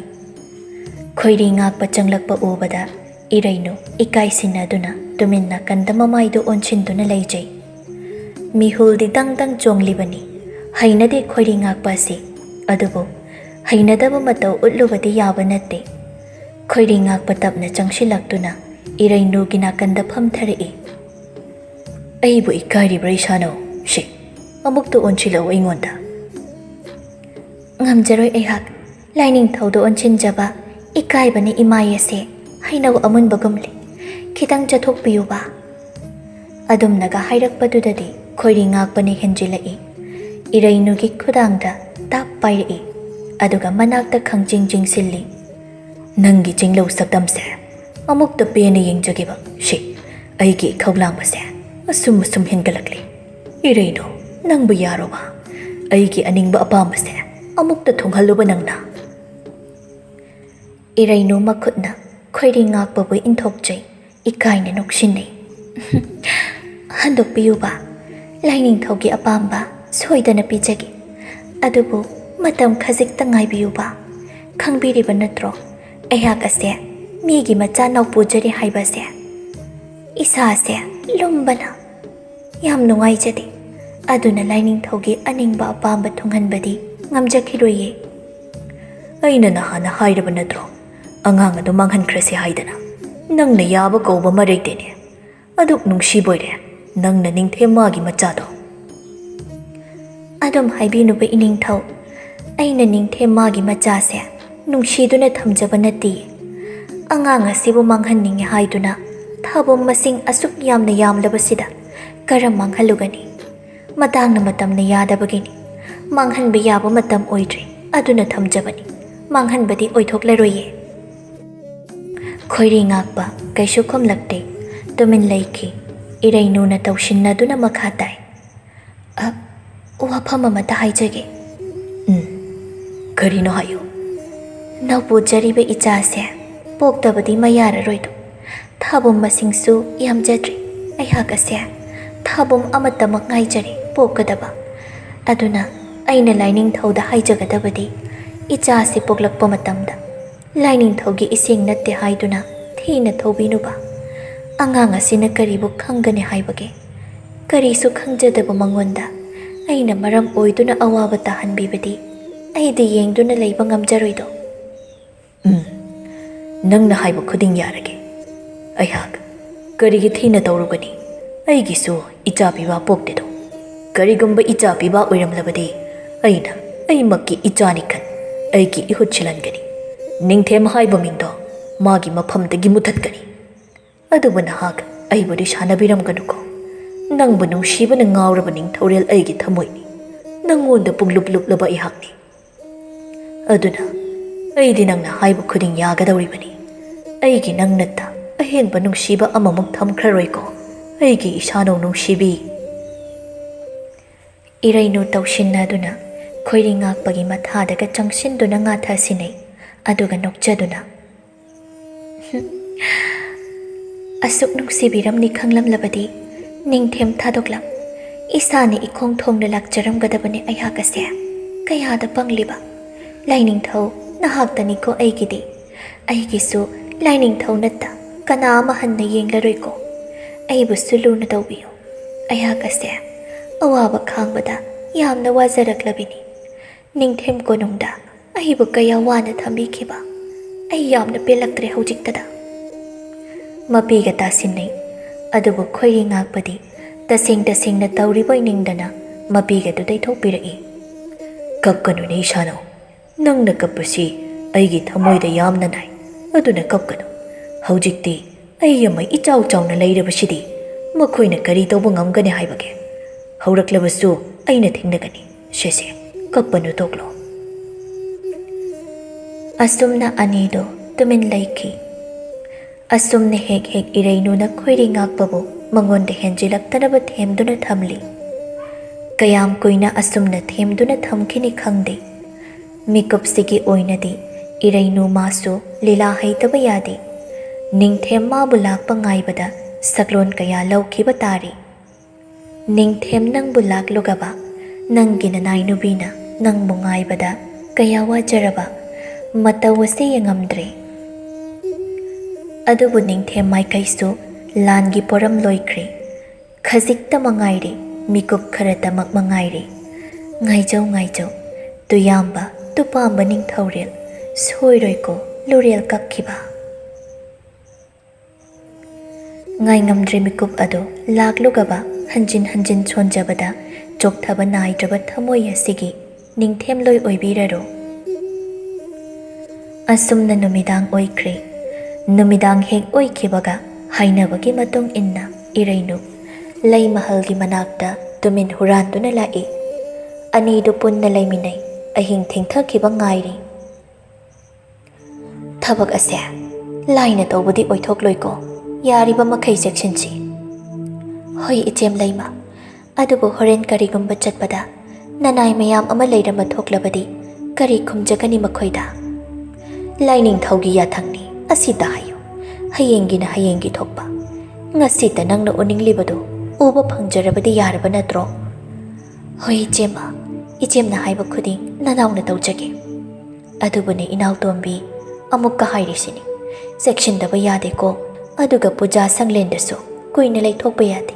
ꯈꯣꯏꯔꯤ ꯉꯥꯛꯄ ꯆꯪꯂꯛꯄ ꯎꯕꯗ ꯏꯔꯩꯅꯨ ꯏꯀꯥꯏ ꯁꯤꯟꯅꯗꯨꯅ ꯇꯨꯃꯤꯟ ꯅꯥꯀꯟꯗ ꯃꯃꯥꯏꯗꯨ ꯑꯣꯟꯁꯤꯟꯗꯨꯅ ꯂꯩꯖꯩ꯫ ꯃꯤꯍꯨꯜꯗꯤ ꯗꯪ ꯗꯪ ꯆꯣꯡꯂꯤꯕꯅꯤ꯫ ꯍꯩꯅꯗꯦ ꯈꯣꯏꯔꯤ ꯉꯥꯛꯄ ꯑꯁꯤ꯫ ꯑꯗꯨꯕꯨ ꯍꯩꯅꯗꯕ ꯃꯇꯧ ꯎꯠꯂꯨꯕꯗꯤ ꯌꯥꯕ ꯅꯠꯇꯦ꯫ ꯈꯣꯏꯔꯤ ꯉꯥꯛꯄ ꯇꯞꯅ ꯆꯪꯁꯤꯜꯂꯛꯇꯨꯅ ꯏꯔꯩꯅꯨꯒꯤ ꯅꯥꯀꯟꯗ ꯐꯝꯊꯔꯛꯏ꯫ "ꯑꯩꯕꯨ ꯏꯀꯥꯏꯔꯤꯕ꯭ꯔꯥ ꯏꯁꯥꯅꯧ? ꯁꯤ, ꯑꯃꯨꯛꯇ ꯑꯣꯟꯁꯤꯜꯂꯛꯎ ꯑꯩꯉꯣꯟꯗ꯫" "ꯉꯝꯖꯔꯣꯏ ꯑꯩꯍꯥꯛ꯫ ꯂꯥꯏꯅꯤꯡꯊꯧꯗ ꯑꯣꯟꯁꯤꯟꯖꯕ ꯏꯀꯥꯏꯕꯅ ꯏꯃꯥꯏ ꯑꯁꯦ ꯍꯩꯅꯧ ꯑꯃꯨꯟꯕꯒꯨꯝꯂꯤ꯫ ꯈꯤꯇꯪ ꯆꯠꯊꯣꯛꯄꯤꯌꯨꯕ꯫" ꯑꯗꯨꯝꯅꯒ ꯍꯥꯏꯔꯛꯄꯗꯨꯗꯗꯤ ꯈꯣꯏꯔꯤ ꯉꯥꯛꯄꯅ ꯍꯦꯟꯖꯤꯜꯂꯛꯏ꯫ ꯏꯔꯩꯅꯨꯒꯤ ꯈꯨꯗꯥꯡꯗ ꯇꯥꯞ ꯄꯥꯏꯔꯛꯏ꯫ ꯑꯗꯨꯒ ꯃꯅꯥꯛꯇ ꯈꯪꯆꯤꯡ ꯆꯤꯡꯁꯤꯜꯂꯤ꯫ "ꯅꯪꯒꯤ ꯆꯤꯡꯂꯧ ꯁꯛꯇꯝꯁꯦ ꯑꯃꯨꯛꯇ ꯄꯦꯟꯅ ꯌꯦꯡꯖꯒꯦꯕ꯫ ꯁꯤ, ꯑꯩꯒꯤ ꯏꯈꯧ ꯂꯥꯡꯕꯁꯦ ꯑꯁꯨꯝ ꯑꯁꯨꯝ ꯍꯦꯟꯒꯠꯂꯛꯂꯤ꯫ ꯏꯔꯩꯅꯨ, ꯅꯪꯕꯨ ꯌꯥꯔꯣꯕ? ꯑꯩꯒꯤ ꯑꯅꯤꯡꯕ ꯑꯄꯥꯝꯕꯁꯦ ꯑꯃꯨꯛꯇ ꯊꯨꯡꯍꯜꯂꯨꯕ ꯅꯪꯅ꯫" ꯏꯔꯩꯅꯨ ꯃꯈꯨꯠꯅ ꯈꯣꯏꯔꯤ ꯉꯥꯛꯄꯕꯨ ꯏꯟꯊꯣꯛꯆꯩ꯫ ꯏꯀꯥꯏꯅ ꯅꯣꯛꯁꯤꯟꯅꯩ꯫ "ꯍꯟꯗꯣꯛꯄꯤꯌꯨꯕ, ꯂꯥꯏꯅꯤꯡꯊꯧꯒꯤ ꯑꯄꯥꯝꯕ ꯁꯣꯏꯗꯅ ꯄꯤꯖꯒꯦ꯫ ꯑꯗꯨꯕꯨ ꯃꯇꯝ ꯈꯖꯤꯛꯇ ꯉꯥꯏꯕꯤꯌꯨꯕ꯫ ꯈꯪꯕꯤꯔꯤꯕ ꯅꯠꯇ꯭ꯔꯣ, ꯑꯩꯍꯥꯛ ꯑꯁꯦ ꯃꯤꯒꯤ ꯃꯆꯥ ꯅꯥꯎꯄꯨꯖꯔꯤ ꯍꯥꯏꯕꯁꯦ? ꯏꯁꯥꯁꯦ ꯂꯨꯝꯕꯅ ꯌꯥꯝ ꯅꯨꯡꯉꯥꯏꯖꯗꯦ꯫ ꯑꯗꯨꯅ ꯂꯥꯏꯅꯤꯡꯊꯧꯒꯤ ꯑꯅꯤꯡꯕ ꯑꯄꯥꯝꯕ ꯊꯨꯡꯍꯟꯕꯗꯤ ꯉꯝꯖꯈꯤꯔꯣꯏꯌꯦ꯫" ꯑꯩꯅ ꯅꯍꯥꯟꯅ ꯍꯥꯏꯔꯕ ꯅꯠꯇ꯭ꯔꯣ, ꯑꯉꯥꯡ ꯑꯗꯨ ꯃꯥꯡꯍꯟꯈ꯭ꯔꯁꯤ ꯍꯥꯏꯗꯅ? ꯅꯪꯅ ꯌꯥꯕ ꯀꯧꯕ ꯑꯃ ꯂꯩꯇꯦꯅꯦ꯫ ꯑꯗꯨꯛ ꯅꯨꯡꯁꯤꯕꯣꯏꯔꯦ ꯅꯪꯅ ꯅꯤꯡꯊꯦꯝ ꯃꯥꯒꯤ ꯃꯆꯥꯗꯣ꯫ ꯑꯗꯨꯝ ꯍꯥꯏꯕꯤꯅꯨꯕ ꯏꯅꯤꯡꯊꯧ, ꯑꯩꯅ ꯅꯤꯡꯊꯦꯝ ꯃꯥꯒꯤ ꯃꯆꯥꯁꯦ ꯅꯨꯡꯁꯤꯗꯨꯅ ꯊꯝꯖꯕ ꯅꯠꯇꯦ꯫ ꯑꯉꯥꯡ ꯑꯁꯤꯕꯨ ꯃꯥꯡꯍꯟꯅꯤꯡꯉꯤ ꯍꯥꯏꯗꯨꯅ ꯊꯥꯕꯨꯝ ꯃꯁꯤꯡ ꯑꯁꯨꯛ ꯌꯥꯝꯅ ꯌꯥꯝꯂꯕꯁꯤꯗ ꯀꯔꯝ ꯃꯥꯡꯍꯜꯂꯨꯒꯅꯤ? ꯃꯇꯥꯡꯅ ꯃꯇꯝꯅ ꯌꯥꯗꯕꯒꯤꯅꯤ꯫ ꯃꯥꯡꯍꯟꯕ ꯌꯥꯕ ꯃꯇꯝ ꯑꯣꯏꯗ꯭ꯔꯤ, ꯑꯗꯨꯅ ꯊꯝꯖꯕꯅꯤ꯫ ꯃꯥꯡꯍꯟꯕꯗꯤ ꯑꯣꯏꯊꯣꯛꯂꯔꯣꯏꯌꯦ꯫ ꯈꯣꯏꯔꯤ ꯉꯥꯛꯄ ꯀꯩꯁꯨ ꯈꯨꯝꯂꯛꯇꯦ꯫ ꯇꯨꯃꯤꯟ ꯂꯩꯈꯤ꯫ ꯏꯔꯩꯅꯨꯅ ꯇꯧꯁꯤꯟꯅꯗꯨꯅ ꯃꯈꯥ ꯇꯥꯏ꯫ "ꯑ, ꯋꯥꯐꯝ ꯑꯃꯇ ꯍꯥꯏꯖꯒꯦ꯫" "ꯎꯝ, ꯀꯔꯤꯅꯣ ꯍꯥꯏꯌꯨ꯫" "ꯅꯧꯄꯨꯖꯔꯤꯕ ꯏꯆꯥꯁꯦ ꯄꯣꯛꯇꯕꯗꯤ ꯃꯌꯥꯔꯔꯣꯏꯗꯣ꯫ ꯊꯥꯕꯨꯝ ꯃꯁꯤꯡꯁꯨ ꯌꯥꯝꯖꯗ꯭ꯔꯤ꯫ ꯑꯩꯍꯥꯛ ꯑꯁꯦ ꯊꯥꯕꯨꯝ ꯑꯃꯠꯇꯃꯛ ꯉꯥꯏꯖꯔꯦ ꯄꯣꯛꯀꯗꯕ꯫ ꯑꯗꯨꯅ ꯑꯩꯅ ꯂꯥꯏꯅꯤꯡꯊꯧꯗ ꯍꯥꯏꯖꯒꯗꯕꯗꯤ ꯏꯆꯥꯁꯤ ꯄꯣꯛꯂꯛꯄ ꯃꯇꯝꯗ ꯂꯥꯏꯅꯤꯡꯊꯧꯒꯤ ꯏꯁꯤꯡ ꯅꯠꯇꯦ ꯍꯥꯏꯗꯨꯅ ꯊꯤꯅ ꯊꯧꯕꯤꯅꯨꯕ꯫ ꯑꯉꯥꯡ ꯑꯁꯤꯅ ꯀꯔꯤꯕꯨ ꯈꯪꯒꯅꯤ ꯍꯥꯏꯕꯒꯦ? ꯀꯔꯤꯁꯨ ꯈꯪꯖꯗꯕ ꯃꯉꯣꯟꯗ ꯑꯩꯅ ꯃꯔꯝ ꯑꯣꯏꯗꯨꯅ ꯑꯋꯥꯕ ꯇꯥꯍꯟꯕꯤꯕꯗꯤ ꯑꯩꯗꯤ ꯌꯦꯡꯗꯨꯅ ꯂꯩꯕ ꯉꯝꯖꯔꯣꯏꯗꯣ꯫" "ꯎꯝ, ꯅꯪꯅ ꯍꯥꯏꯕ ꯈꯨꯗꯤꯡ ꯌꯥꯔꯒꯦ꯫ ꯑꯩꯍꯥꯛ ꯀꯔꯤꯒꯤ ꯊꯤꯅ ꯇꯧꯔꯨꯒꯅꯤ? ꯑꯩꯒꯤꯁꯨ ꯏꯆꯥ ꯄꯤꯕ ꯄꯣꯛꯇꯦꯗꯣ꯫ ꯀꯔꯤꯒꯨꯝꯕ ꯏꯆꯥ ꯄꯤꯕ ꯑꯣꯏꯔꯝꯂꯕꯗꯤ ꯑꯩꯅ ꯑꯩꯃꯛꯀꯤ ꯏꯆꯥꯅꯤ ꯈꯟ ꯑꯩꯒꯤ ꯏꯍꯨꯠ ꯁꯤꯜꯍꯟꯒꯅꯤ꯫ ꯅꯤꯡꯊꯦꯝ ꯍꯥꯏꯕ ꯃꯤꯡꯗꯣ ꯃꯥꯒꯤ ꯃꯐꯝꯗꯒꯤ ꯃꯨꯊꯠꯀꯅꯤ꯫ ꯑꯗꯨꯕꯨ ꯅꯍꯥꯛ ꯑꯩꯕꯨꯗꯤ ꯁꯥꯟꯅꯕꯤꯔꯝꯒꯅꯨꯀꯣ꯫ ꯅꯪꯕꯨ ꯅꯨꯡꯁꯤꯕꯅ ꯉꯥꯎꯔꯕ ꯅꯤꯡꯊꯧꯔꯦꯜ ꯑꯩꯒꯤ ꯊꯃꯣꯏꯅꯤ꯫ ꯅꯪꯉꯣꯟꯗ ꯄꯨꯡꯂꯨꯞ ꯂꯨꯞꯂꯕ ꯑꯩꯍꯥꯛꯅꯤ꯫ ꯑꯗꯨꯅ ꯑꯩꯗꯤ ꯅꯪꯅ ꯍꯥꯏꯕ ꯈꯨꯗꯤꯡ ꯌꯥꯒꯗꯧꯔꯤꯕꯅꯤ꯫ ꯑꯩꯒꯤ ꯅꯪ ꯅꯠꯇ ꯑꯍꯦꯟꯕ ꯅꯨꯡꯁꯤꯕ ꯑꯃꯃꯨꯛ ꯊꯝꯈ꯭ꯔꯔꯣꯏꯀꯣ, ꯑꯩꯒꯤ ꯏꯁꯥꯅꯧ ꯅꯨꯡꯁꯤꯕꯤ꯫" ꯏꯔꯩꯅꯨ ꯇꯧꯁꯤꯟꯅꯗꯨꯅ ꯈꯣꯏꯔꯤ ꯉꯥꯛꯄꯒꯤ ꯃꯊꯥꯗꯒ ꯆꯪꯁꯤꯟꯗꯨꯅ ꯉꯥꯊ ꯁꯤꯟꯅꯩ꯫ ꯑꯗꯨꯒ ꯅꯣꯛꯆꯗꯨꯅ, "ꯑꯁꯨꯛ ꯅꯨꯡꯁꯤꯕꯤꯔꯝꯅꯤ ꯈꯪꯂꯝꯂꯕꯗꯤ ꯅꯤꯡꯊꯦꯝ ꯊꯥꯗꯣꯛꯂꯝ꯫ ꯏꯁꯥꯅ ꯏꯈꯣꯡ ꯊꯣꯡꯅ ꯂꯥꯛꯆꯔꯝꯒꯗꯕꯅꯤ ꯑꯩꯍꯥꯛ ꯑꯁꯦ꯫ ꯀꯌꯥꯗ ꯄꯪꯂꯤꯕ! ꯂꯥꯏꯅꯤꯡꯊꯧ ꯅꯍꯥꯛꯇꯅꯤꯀꯣ ꯑꯩꯒꯤꯗꯤ꯫ ꯑꯩꯒꯤꯁꯨ ꯂꯥꯏꯅꯤꯡꯊꯧ ꯅꯠꯇ ꯀꯅꯥ ꯑꯃ ꯍꯟꯅ ꯌꯦꯡꯂꯔꯣꯏꯀꯣ꯫ ꯑꯩꯕꯨꯁꯨ ꯂꯨꯅ ꯇꯧꯕꯤꯌꯨ꯫ ꯑꯩꯍꯥꯛ ꯑꯁꯦ ꯑꯋꯥꯕ ꯈꯥꯡꯕꯗ ꯌꯥꯝꯅ ꯋꯥꯖꯔꯛꯂꯕꯤꯅꯤ꯫ ꯅꯤꯡꯊꯦꯝ ꯀꯣꯅꯨꯡꯗ ꯑꯩꯕꯨ ꯀꯌꯥ ꯋꯥꯅ ꯊꯝꯕꯤꯈꯤꯕ꯫ ꯑꯩ ꯌꯥꯝꯅ ꯄꯦꯜꯂꯛꯇ꯭ꯔꯦ ꯍꯧꯖꯤꯛꯇꯗ꯫ ꯃꯄꯤꯒ ꯇꯥꯁꯤꯟꯅꯩ꯫ ꯑꯗꯨꯕꯨ ꯈꯣꯏꯔꯤ ꯉꯥꯛꯄꯗꯤ ꯇꯁꯦꯡ ꯇꯁꯦꯡꯅ ꯇꯧꯔꯤꯕꯣꯏ ꯅꯤꯡꯗꯅ ꯃꯄꯤꯒꯗꯨ ꯇꯩꯊꯣꯛꯄꯤꯔꯛꯏ꯫ "ꯀꯞꯀꯅꯨꯅꯦ ꯏꯁꯥꯅꯧ꯫ ꯅꯪꯅ ꯀꯞꯄꯁꯤ ꯑꯩꯒꯤ ꯊꯃꯣꯏꯗ ꯌꯥꯝꯅ ꯅꯥꯏ꯫ ꯑꯗꯨꯅ ꯀꯞꯀꯅꯨ꯫ ꯍꯧꯖꯤꯛꯇꯤ ꯑꯩ ꯑꯃ ꯏꯆꯥꯎ ꯆꯥꯎꯅ ꯂꯩꯔꯕꯁꯤꯗꯤ ꯃꯈꯣꯏꯅ ꯀꯔꯤ ꯇꯧꯕ ꯉꯝꯒꯅꯤ ꯍꯥꯏꯕꯒꯦ? ꯍꯧꯔꯛꯂꯕꯁꯨ ꯑꯩꯅ ꯊꯦꯡꯅꯒꯅꯤ꯫ ꯁꯦꯁꯦ, ꯀꯞꯄꯅꯨ ꯇꯣꯛꯂꯣ꯫" ꯑꯁꯨꯝꯅ ꯑꯅꯤꯗꯣ ꯇꯨꯃꯤꯟ ꯂꯩꯈꯤ꯫ ꯑꯁꯨꯝꯅ ꯍꯦꯛ ꯍꯦꯛ ꯏꯔꯩꯅꯨꯅ ꯈꯣꯏꯔꯤ ꯉꯥꯛꯄꯕꯨ ꯃꯉꯣꯟꯗ ꯍꯦꯟꯖꯤꯜꯂꯛꯇꯅꯕ ꯊꯦꯝꯗꯨꯅ ꯊꯝꯂꯤ꯫ ꯀꯌꯥꯝ ꯀꯨꯏꯅ ꯑꯁꯨꯝꯅ ꯊꯦꯝꯗꯨꯅ ꯊꯝꯈꯤꯅꯤ ꯈꯪꯗꯦ꯫ ꯃꯤꯀꯨꯞꯁꯤꯒꯤ ꯑꯣꯏꯅꯗꯤ ꯏꯔꯩꯅꯨ ꯃꯥꯁꯨ ꯂꯤꯂꯥ ꯍꯩꯇꯕ ꯌꯥꯗꯦ꯫ ꯅꯤꯡꯊꯦꯝ ꯃꯥꯕꯨ ꯂꯥꯛꯄ ꯉꯥꯏꯕꯗ ꯁꯛꯂꯣꯟ ꯀꯌꯥ ꯂꯧꯈꯤꯕ ꯇꯥꯔꯤ꯫ "ꯅꯤꯡꯊꯦꯝ ꯅꯪꯕꯨ ꯂꯥꯛꯂꯨꯒꯕ, ꯅꯪꯒꯤ ꯅꯅꯥꯏ ꯅꯨꯄꯤꯅ ꯅꯪꯕꯨ ꯉꯥꯏꯕꯗ ꯀꯌꯥ ꯋꯥꯖꯔꯕ, ꯃꯇꯧ ꯑꯁꯦ ꯌꯦꯡꯉꯝꯗ꯭ꯔꯦ꯫" ꯑꯗꯨꯕꯨ ꯅꯤꯡꯊꯦꯝ ꯃꯥꯏꯀꯩꯁꯨ ꯂꯥꯟꯒꯤ ꯄꯣꯔꯝ ꯂꯣꯏꯈ꯭ꯔꯦ꯫ ꯈꯖꯤꯛꯇ ꯃꯉꯥꯏꯔꯦ, ꯃꯤꯀꯨꯞ ꯈꯔꯇꯃꯛ ꯃꯉꯥꯏꯔꯦ꯫ ꯉꯥꯏꯖꯧ, ꯉꯥꯏꯖꯧ, ꯇꯨꯌꯥꯝꯕ, ꯇꯨꯄꯥꯝꯕ ꯅꯤꯡꯊꯧꯔꯦꯜ, ꯁꯣꯏꯔꯣꯏꯀꯣ ꯂꯨꯔꯦꯜ ꯀꯛꯈꯤꯕ꯫ ꯉꯥꯏꯉꯝꯗ꯭ꯔꯦ ꯃꯤꯀꯨꯞ ꯑꯗꯨ ꯂꯥꯛꯂꯨꯒꯕ, ꯍꯟꯖꯤꯟ ꯍꯟꯖꯤꯟ ꯁꯣꯟꯖꯕꯗ ꯆꯣꯛꯊꯕ ꯅꯥꯏꯗ꯭ꯔꯕ ꯊꯃꯣꯏ ꯑꯁꯤꯒꯤ ꯅꯤꯡꯊꯦꯝꯂꯣꯏ ꯑꯣꯏꯕꯤꯔꯔꯣ꯫ ꯑꯁꯨꯝꯅ ꯅꯨꯃꯤꯗꯥꯡ ꯑꯣꯏꯈ꯭ꯔꯦ꯫ ꯅꯨꯃꯤꯗꯥꯡ ꯍꯦꯛ ꯑꯣꯏꯈꯤꯕꯒ, ꯍꯥꯏꯅꯕꯒꯤ ꯃꯇꯨꯡ ꯏꯟꯅ ꯏꯔꯩꯅꯨ ꯂꯩ ꯃꯍꯜꯒꯤ ꯃꯅꯥꯛꯇ ꯇꯨꯃꯤꯟ ꯍꯨꯔꯥꯟꯗꯨꯅ ꯂꯥꯛꯏ꯫ ꯑꯅꯤꯗꯨ ꯄꯨꯟꯅ ꯂꯩꯃꯤꯟꯅꯩ꯫ ꯑꯍꯤꯡ ꯊꯦꯡꯊꯈꯤꯕ ꯉꯥꯏꯔꯤ꯫ "ꯊꯕꯛ ꯑꯁꯦ ꯂꯥꯏꯅ ꯇꯧꯕꯗꯤ ꯑꯣꯏꯊꯣꯛꯂꯣꯏꯀꯣ꯫ ꯌꯥꯔꯤꯕ ꯃꯈꯩ ꯆꯦꯛꯁꯤꯟꯁꯤ꯫" "ꯍꯣꯏ ꯏꯆꯦꯝ ꯂꯩꯃ, ꯑꯗꯨꯕꯨ ꯍꯣꯔꯦꯟ ꯀꯔꯤꯒꯨꯝꯕ ꯆꯠꯄꯗ ꯅꯅꯥꯏ ꯃꯌꯥꯝ ꯑꯃ ꯂꯩꯔꯝꯕ ꯊꯣꯛꯂꯕꯗꯤ ꯀꯔꯤ ꯈꯨꯝꯖꯒꯅꯤ ꯃꯈꯣꯏꯗ?" "ꯂꯥꯏꯅꯤꯡꯊꯧꯒꯤ ꯌꯥꯊꯪꯅꯤ, ꯑꯁꯤꯇ ꯍꯥꯏꯌꯨ꯫ ꯍꯌꯦꯡꯒꯤꯅ ꯍꯌꯦꯡꯒꯤ ꯊꯣꯛꯄ꯫ ꯉꯁꯤꯇ ꯅꯪꯅ ꯎꯅꯤꯡꯂꯤꯕꯗꯨ ꯎꯕ ꯐꯪꯖꯔꯕꯗꯤ ꯌꯥꯔꯕ ꯅꯠꯇ꯭ꯔꯣ?" "ꯍꯣꯏ ꯏꯆꯦꯝꯃ, ꯏꯆꯦꯝꯅ ꯍꯥꯏꯕ ꯈꯨꯗꯤꯡ ꯅꯅꯥꯎꯅ ꯇꯧꯖꯒꯦ꯫ ꯑꯗꯨꯕꯨꯅꯦ ꯏꯅꯥꯎꯇꯣꯝꯕꯤ, ꯑꯃꯨꯛꯀ ꯍꯥꯏꯔꯤꯁꯤꯅꯤ, ꯆꯦꯛꯁꯤꯟꯗꯕ ꯌꯥꯗꯦꯀꯣ꯫ ꯑꯗꯨꯒ ꯄꯨꯖꯥ ꯁꯪꯂꯦꯟꯗꯁꯨ ꯀꯨꯏꯅ ꯂꯩꯊꯣꯛꯄ ꯌꯥꯗꯦ꯫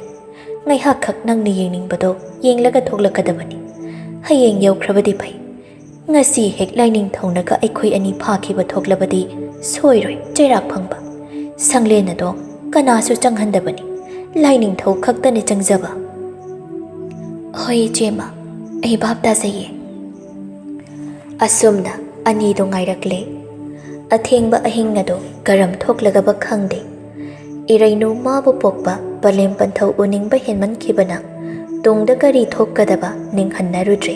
ꯉꯥꯏꯍꯥꯛꯈꯛ ꯅꯪꯅ ꯌꯦꯡꯅꯤꯡꯕꯗꯣ ꯌꯦꯡꯂꯒ ꯊꯣꯛꯂꯛꯀꯗꯕꯅꯤ꯫ ꯍꯌꯦꯡ ꯌꯧꯈ꯭ꯔꯕꯗꯤ ꯐꯩ꯫ "ꯉꯁꯤ ꯍꯦꯛ ꯂꯥꯏꯅꯤꯡꯊꯧꯅꯒ ꯑꯩꯈꯣꯏ ꯑꯅꯤ ꯐꯥꯈꯤꯕ ꯊꯣꯛꯂꯕꯗꯤ ꯁꯣꯏꯔꯣꯏ ꯆꯩꯔꯥꯛ ꯐꯪꯕ꯫ ꯁꯪꯂꯦꯟ ꯑꯗꯣ ꯀꯅꯥꯁꯨ ꯆꯪꯍꯟꯗꯕꯅꯤ, ꯂꯥꯏꯅꯤꯡꯊꯧ ꯈꯛꯇꯅꯤ ꯆꯪꯖꯕ꯫" "ꯍꯣꯏ ꯏꯆꯦꯃ, ꯑꯩ ꯚꯥꯞ ꯇꯥꯖꯩꯌꯦ꯫" ꯑꯁꯨꯝꯅ ꯑꯅꯤꯗꯣ ꯉꯥꯏꯔꯛꯂꯦ꯫ ꯑꯊꯦꯡꯕ ꯑꯍꯤꯡ ꯑꯗꯣ ꯀꯔꯝ ꯊꯣꯛꯂꯒꯕ ꯈꯪꯗꯦ, ꯏꯔꯩꯅꯨ ꯃꯥꯕꯨ ꯄꯣꯛꯄ ꯄꯂꯦꯝ ꯄꯟꯊꯧ ꯎꯅꯤꯡꯕ ꯍꯦꯟꯃꯟꯈꯤꯕꯅ ꯇꯨꯡꯗ ꯀꯔꯤ ꯊꯣꯛꯀꯗꯕ ꯅꯤꯡꯍꯟꯅꯔꯨꯗ꯭ꯔꯦ꯫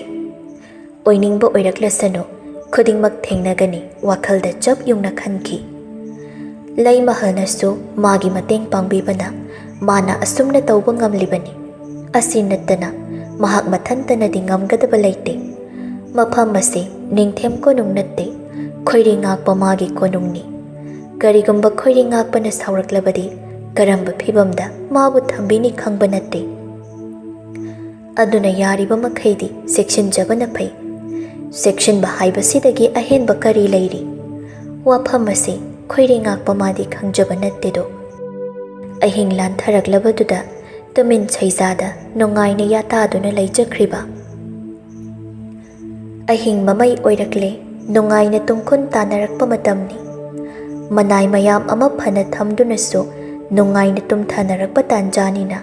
ꯑꯣꯏꯅꯤꯡꯕ ꯑꯣꯏꯔꯛꯂꯁꯅꯨ, ꯈꯨꯗꯤꯡꯃꯛ ꯊꯦꯡꯅꯒꯅꯤ ꯋꯥꯈꯜꯗ ꯆꯞ ꯌꯨꯡꯅ ꯈꯟꯈꯤ꯫ ꯂꯩꯃꯍꯜꯅꯁꯨ ꯃꯥꯒꯤ ꯃꯇꯦꯡ ꯄꯥꯡꯕꯤꯕꯅ ꯃꯥꯅ ꯑꯁꯨꯝꯅ ꯇꯧꯕ ꯉꯝꯂꯤꯕꯅꯤ꯫ ꯑꯁꯤ ꯅꯠꯇꯅ ꯃꯍꯥꯛ ꯃꯊꯟꯇꯅꯗꯤ ꯉꯝꯒꯗꯕ ꯂꯩꯇꯦ꯫ ꯃꯐꯝ ꯑꯁꯤ ꯅꯤꯡꯊꯦꯝ ꯀꯣꯅꯨꯡ ꯅꯠꯇꯦ, ꯈꯣꯏꯔꯤ ꯉꯥꯛꯄ ꯃꯥꯒꯤ ꯀꯣꯅꯨꯡꯅꯤ꯫ ꯀꯔꯤꯒꯨꯝꯕ ꯈꯣꯏꯔꯤ ꯉꯥꯛꯄꯅ ꯁꯥꯎꯔꯛꯂꯕꯗꯤ ꯀꯔꯝꯕ ꯐꯤꯕꯝꯗ ꯃꯥꯕꯨ ꯊꯝꯕꯤꯅꯤ ꯈꯪꯕ ꯅꯠꯇꯦ꯫ ꯑꯗꯨꯅ ꯌꯥꯔꯤꯕ ꯃꯈꯩꯗꯤ ꯆꯦꯛꯁꯤꯟꯖꯕꯅ ꯐꯩ꯫ ꯆꯦꯛꯁꯤꯟꯕ ꯍꯥꯏꯕꯁꯤꯗꯒꯤ ꯑꯍꯦꯟꯕ ꯀꯔꯤ ꯂꯩꯔꯤ? ꯋꯥꯐꯝ ꯑꯁꯤ ꯈꯣꯏꯔꯤ ꯉꯥꯛꯄ ꯃꯥꯗꯤ ꯈꯪꯖꯕ ꯅꯠꯇꯦꯗꯣ꯫ ꯑꯍꯤꯡ ꯂꯥꯟꯊꯔꯛꯂꯕꯗꯨꯗ ꯇꯨꯃꯤꯟ ꯁꯩꯖꯥꯗ ꯅꯨꯡꯉꯥꯏꯅ ꯌꯥꯇꯥꯗꯨꯅ ꯂꯩꯖꯈ꯭ꯔꯤꯕ꯫ ꯑꯍꯤꯡ ꯃꯃꯩ ꯑꯣꯏꯔꯛꯂꯦ, ꯅꯨꯡꯉꯥꯏꯅ ꯇꯨꯝꯈꯨꯟ ꯇꯥꯅꯔꯛꯄ ꯃꯇꯝꯅꯤ꯫ ꯃꯅꯥꯏ ꯃꯌꯥꯝ ꯑꯃ ꯐꯅ ꯊꯝꯗꯨꯅꯁꯨ ꯅꯨꯡꯉꯥꯏꯅ ꯇꯨꯝꯊꯅꯔꯛꯄ ꯇꯥꯟꯖꯥꯅꯤꯅ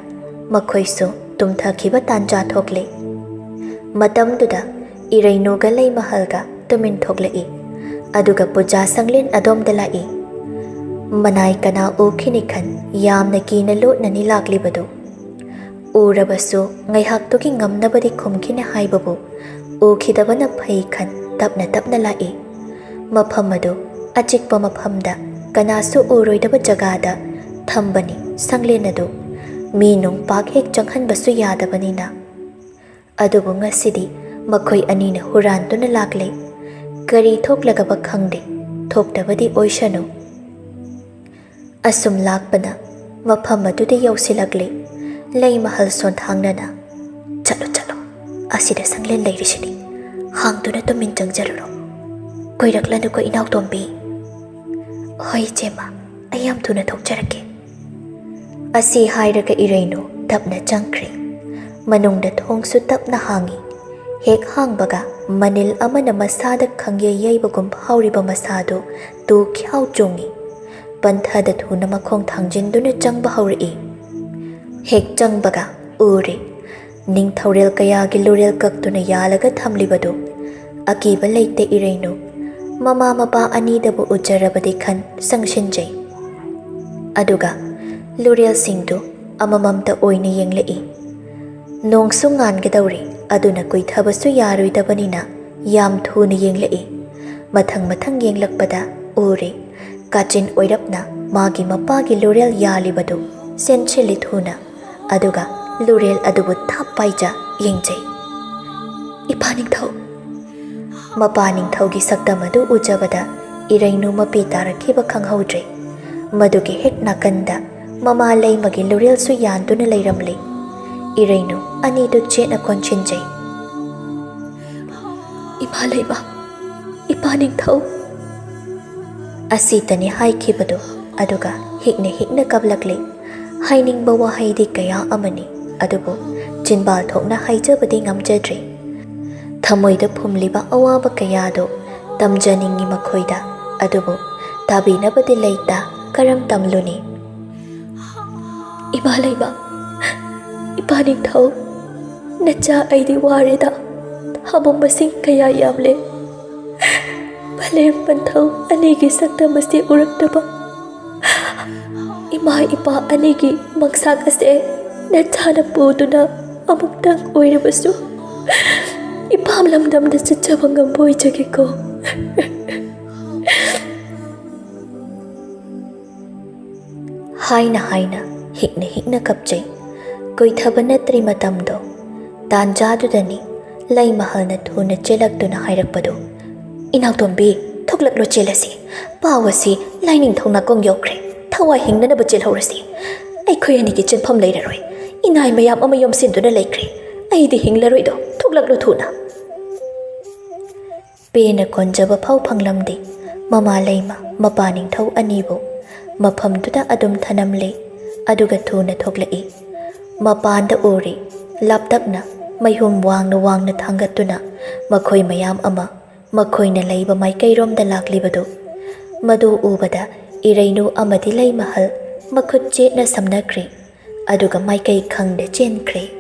ꯃꯈꯣꯏꯁꯨ ꯇꯨꯝꯊꯈꯤꯕ ꯇꯥꯟꯖꯥ ꯊꯣꯛꯂꯦ꯫ ꯃꯇꯝꯗꯨꯗ ꯏꯔꯩꯅꯨꯒ ꯂꯩꯃꯍꯜꯒ ꯇꯨꯃꯤꯟ ꯊꯣꯛꯂꯛꯏ꯫ ꯑꯗꯨꯒ ꯄꯨꯖꯥ ꯁꯪꯂꯦꯟ ꯑꯗꯣꯝꯗ ꯂꯥꯛꯏ꯫ ꯃꯅꯥꯏ ꯀꯅꯥ ꯎꯈꯤꯅꯤ ꯈꯟ ꯌꯥꯝꯅ ꯀꯤꯅ ꯂꯣꯠꯅꯅꯤ ꯂꯥꯛꯂꯤꯕꯗꯨ꯫ ꯎꯔꯕꯁꯨ ꯉꯥꯏꯍꯥꯛꯇꯨꯒꯤ ꯉꯝꯅꯕꯗꯤ ꯈꯨꯝꯈꯤꯅꯤ ꯍꯥꯏꯕꯕꯨ ꯎꯈꯤꯗꯕꯅ ꯐꯩ ꯈꯟ ꯇꯞꯅ ꯇꯞꯅ ꯂꯥꯛꯏ꯫ ꯃꯐꯝ ꯑꯗꯨ ꯑꯆꯤꯛꯄ ꯃꯐꯝꯗ ꯀꯅꯥꯁꯨ ꯎꯔꯣꯏꯗꯕ ꯖꯒꯥꯗ ꯊꯝꯕꯅꯤ ꯁꯪꯂꯦꯟ ꯑꯗꯨ꯫ ꯃꯤ ꯅꯨꯡ ꯄꯥꯛ ꯍꯦꯛ ꯆꯪꯍꯟꯕꯁꯨ ꯌꯥꯗꯕꯅꯤꯅ꯫ ꯑꯗꯨꯕꯨ ꯉꯁꯤꯗꯤ ꯃꯈꯣꯏ ꯑꯅꯤꯅ ꯍꯨꯔꯥꯟꯗꯨꯅ ꯂꯥꯛꯂꯦ꯫ ꯀꯔꯤ ꯊꯣꯛꯂꯒꯕ ꯈꯪꯗꯦ, ꯊꯣꯛꯇꯕꯗꯤ ꯑꯣꯏꯁꯅꯨ꯫ ꯑꯁꯨꯝ ꯂꯥꯛꯄꯅ ꯃꯐꯝ ꯑꯗꯨꯗ ꯌꯧꯁꯤꯜꯂꯛꯂꯦ꯫ ꯂꯩꯃꯍꯜ ꯁꯣꯟꯊꯥꯡꯅꯅ, "ꯆꯠꯂꯣ, ꯆꯠꯂꯣ, ꯑꯁꯤꯗ ꯁꯪꯂꯦꯟ ꯂꯩꯔꯤꯁꯤꯅꯤ, ꯍꯥꯡꯗꯨꯅ ꯇꯨꯃꯤꯟ ꯆꯪꯖꯔꯨꯔꯣ꯫ ꯀꯨꯏꯔꯛꯂꯅꯨꯀꯣ ꯏꯅꯥꯎꯇꯣꯝꯕꯤ꯫" "ꯍꯣꯏ ꯏꯆꯦꯃ, ꯑꯩ ꯌꯥꯝ ꯊꯨꯅ ꯊꯣꯛꯆꯔꯛꯀꯦ꯫" ꯑꯁꯤ ꯍꯥꯏꯔꯒ ꯏꯔꯩꯅꯨ ꯇꯞꯅ ꯆꯪꯈ꯭ꯔꯦ꯫ ꯃꯅꯨꯡꯗ ꯊꯣꯡꯁꯨ ꯇꯞꯅ ꯍꯥꯡꯏ꯫ ꯍꯦꯛ ꯍꯥꯡꯕꯒ ꯃꯅꯤꯜ ꯑꯃꯅ ꯃꯁꯥꯗ ꯈꯪꯌꯩ ꯌꯩꯕꯒꯨꯝ ꯐꯥꯎꯔꯤꯕ ꯃꯁꯥꯗꯨ ꯇꯨ ꯈ꯭ꯌꯥꯎ ꯆꯣꯡꯏ꯫ ꯄꯟꯊꯗ ꯊꯨꯅ ꯃꯈꯣꯡ ꯊꯥꯡꯖꯤꯟꯗꯨꯅ ꯆꯪꯕ ꯍꯧꯔꯛꯏ꯫ ꯍꯦꯛ ꯆꯪꯕꯒ ꯎꯔꯦ, ꯅꯤꯡꯊꯧꯔꯦꯜ ꯀꯌꯥꯒꯤ ꯂꯨꯔꯦꯜ ꯀꯛꯇꯨꯅ ꯌꯥꯜꯂꯒ ꯊꯝꯂꯤꯕꯗꯨ꯫ ꯑꯀꯤꯕ ꯂꯩꯇꯦ ꯏꯔꯩꯅꯨ꯫ ꯃꯃꯥ ꯃꯄꯥ ꯑꯅꯤꯗꯕꯨ ꯎꯖꯔꯕꯗꯤ ꯈꯟ ꯆꯪꯁꯤꯟꯖꯩ꯫ ꯑꯗꯨꯒ ꯂꯨꯔꯦꯜꯁꯤꯡꯗꯨ ꯑꯃꯃꯝꯇ ꯑꯣꯏꯅ ꯌꯦꯡꯂꯛꯏ꯫ ꯅꯣꯡꯁꯨ ꯉꯥꯟꯒꯗꯧꯔꯤ, ꯑꯗꯨꯅ ꯀꯨꯏꯊꯕꯁꯨ ꯌꯥꯔꯣꯏꯗꯕꯅꯤꯅ ꯌꯥꯝ ꯊꯨꯅ ꯌꯦꯡꯂꯛꯏ꯫ ꯃꯊꯪ ꯃꯊꯪ ꯌꯦꯡꯂꯛꯄꯗ ꯎꯔꯦ, ꯀꯥꯆꯤꯟ ꯑꯣꯏꯔꯞꯅ ꯃꯥꯒꯤ ꯃꯄꯥꯒꯤ ꯂꯨꯔꯦꯜ ꯌꯥꯜꯂꯤꯕꯗꯨ ꯆꯦꯟꯁꯤꯜꯂꯤ ꯊꯨꯅ꯫ ꯑꯗꯨꯒ ꯂꯨꯔꯦꯜ ꯑꯗꯨꯕꯨ ꯊꯥꯞ ꯄꯥꯏꯖ ꯌꯦꯡꯖꯩ꯫ "ꯏꯄꯥ ꯅꯤꯡꯊꯧ!" ꯃꯄꯥ ꯅꯤꯡꯊꯧꯒꯤ ꯁꯛꯇꯝ ꯑꯗꯨ ꯎꯖꯕꯗ ꯏꯔꯩꯅꯨ ꯃꯄꯤ ꯇꯥꯔꯛꯈꯤꯕ ꯈꯪꯍꯧꯗ꯭ꯔꯦ꯫ ꯃꯗꯨꯒꯤ ꯍꯦꯛ ꯅꯥꯀꯟꯗ ꯃꯃꯥ ꯂꯩꯃꯒꯤ ꯂꯨꯔꯦꯜꯁꯨ ꯌꯥꯟꯗꯨꯅ ꯂꯩꯔꯝꯂꯦ꯫ ꯏꯔꯩꯅꯨ ꯑꯅꯤꯗꯨ ꯆꯦꯠꯅ ꯀꯣꯟꯁꯤꯟꯖꯩ꯫ "ꯏꯃꯥ ꯂꯩꯃ, ꯏꯄꯥ ꯅꯤꯡꯊꯧ!" ꯑꯁꯤꯇꯅꯤ ꯍꯥꯏꯈꯤꯕꯗꯨ, ꯑꯗꯨꯒ ꯍꯤꯛꯅ ꯍꯤꯛꯅ ꯀꯞꯂꯛꯂꯤ꯫ ꯍꯥꯏꯅꯤꯡꯕ ꯋꯥꯍꯩꯗꯤ ꯀꯌꯥ ꯑꯃꯅꯤ, ꯑꯗꯨꯕꯨ ꯆꯤꯟꯕꯥꯜ ꯊꯣꯛꯅ ꯍꯥꯏꯖꯕꯗꯤ ꯉꯝꯖꯗ꯭ꯔꯦ꯫ ꯊꯃꯣꯏꯗ ꯐꯨꯝꯂꯤꯕ ꯑꯋꯥꯕ ꯀꯌꯥꯗꯨ ꯇꯝꯖꯅꯤꯡꯏ ꯃꯈꯣꯏꯗ, ꯑꯗꯨꯕꯨ ꯇꯥꯕꯤꯅꯕꯗꯤ ꯂꯩꯇ, ꯀꯔꯝ ꯇꯝꯂꯨꯅꯤ? "ꯏꯃꯥ ꯂꯩꯃ, ꯏꯄꯥ ꯅꯤꯡꯊꯧ, ꯅꯆꯥ ꯑꯩꯗꯤ ꯋꯥꯔꯦꯗ꯫ ꯍꯥꯃꯨ ꯃꯁꯤꯡ ꯀꯌꯥ ꯌꯥꯝꯂꯦ꯫ ꯄꯂꯦꯝ ꯄꯟꯊꯧ ꯑꯅꯤꯒꯤ ꯁꯛꯇꯝ ꯑꯁꯤ ꯎꯔꯛꯇꯕ, ꯏꯃꯥ ꯏꯄꯥ ꯑꯅꯤꯒꯤ ꯃꯪꯁꯥꯛ ꯑꯁꯦ ꯅꯆꯥꯅ ꯄꯨꯗꯨꯅ ꯑꯃꯨꯛꯇꯪ ꯑꯣꯏꯔꯕꯁꯨ ꯏꯄꯥꯝ ꯂꯝꯗꯝꯗ ꯆꯠꯆꯕ ꯉꯝꯕ ꯑꯣꯏꯖꯒꯦꯀꯣ?" ꯍꯥꯏꯅ ꯍꯥꯏꯅ ꯍꯤꯛꯅ ꯍꯤꯛꯅ ꯀꯞꯆꯩ꯫ ꯀꯨꯏꯊꯕ ꯅꯠꯇ꯭ꯔꯤ ꯃꯇꯝꯗꯣ꯫ ꯇꯥꯟꯖꯥꯗꯨꯗꯅꯤ ꯂꯩꯃꯍꯜꯅ ꯊꯨꯅ ꯆꯦꯜꯂꯛꯇꯨꯅ ꯍꯥꯏꯔꯛꯄꯗꯨ, "ꯏꯅꯥꯎꯇꯣꯝꯕꯤ, ꯊꯣꯛꯂꯛꯂꯣ, ꯆꯦꯜꯂꯁꯤ꯫ ꯄꯥꯎ ꯑꯁꯤ ꯂꯥꯏꯅꯤꯡꯊꯧ ꯅꯥꯀꯣꯡ ꯌꯧꯈ꯭ꯔꯦ꯫ ꯊꯋꯥꯏ ꯍꯤꯡꯅꯅꯕ ꯆꯦꯜꯍꯧꯔꯁꯤ꯫ ꯑꯩꯈꯣꯏ ꯑꯅꯤꯒꯤ ꯆꯦꯟꯐꯝ ꯂꯩꯔꯔꯣꯏ꯫ ꯏꯅꯥꯏ ꯃꯌꯥꯝ ꯑꯃ ꯌꯣꯝꯁꯤꯟꯗꯨꯅ ꯂꯩꯈ꯭ꯔꯦ꯫ ꯑꯩꯗꯤ ꯍꯤꯡꯂꯔꯣꯏꯗꯣ, ꯊꯣꯛꯂꯛꯂꯣ ꯊꯨꯅ!" ꯄꯦꯟꯅ ꯀꯣꯟꯖꯕ ꯐꯥꯎ ꯐꯪꯂꯝꯗꯦ꯫ ꯃꯃꯥ ꯂꯩꯃ, ꯃꯄꯥ ꯅꯤꯡꯊꯧ ꯑꯅꯤꯕꯨ ꯃꯐꯝꯗꯨꯗ ꯑꯗꯨꯝ ꯊꯅꯝꯂꯦ꯫ ꯑꯗꯨꯒ ꯊꯨꯅ ꯊꯣꯛꯂꯛꯏ꯫ ꯃꯄꯥꯟꯗ ꯎꯔꯦ, ꯂꯥꯞꯇꯛꯅ ꯃꯩꯍꯨꯝ ꯋꯥꯡꯅ ꯋꯥꯡꯅ ꯊꯥꯡꯒꯠꯇꯨꯅ ꯃꯈꯣꯏ ꯃꯌꯥꯝ ꯑꯃ ꯃꯈꯣꯏꯅ ꯂꯩꯕ ꯃꯥꯏꯀꯩꯔꯣꯝꯗ ꯂꯥꯛꯂꯤꯕꯗꯨ, ꯃꯗꯨ ꯎꯕꯗ ꯏꯔꯩꯅꯨ ꯑꯃꯗꯤ ꯂꯩꯃꯍꯜ ꯃꯈꯨꯠ ꯆꯦꯠꯅ ꯁꯝꯅꯈ꯭ꯔꯦ꯫ ꯑꯗꯨꯒ ꯃꯥꯏꯀꯩ ꯈꯪꯗ ꯆꯦꯟꯈ꯭ꯔꯦ꯫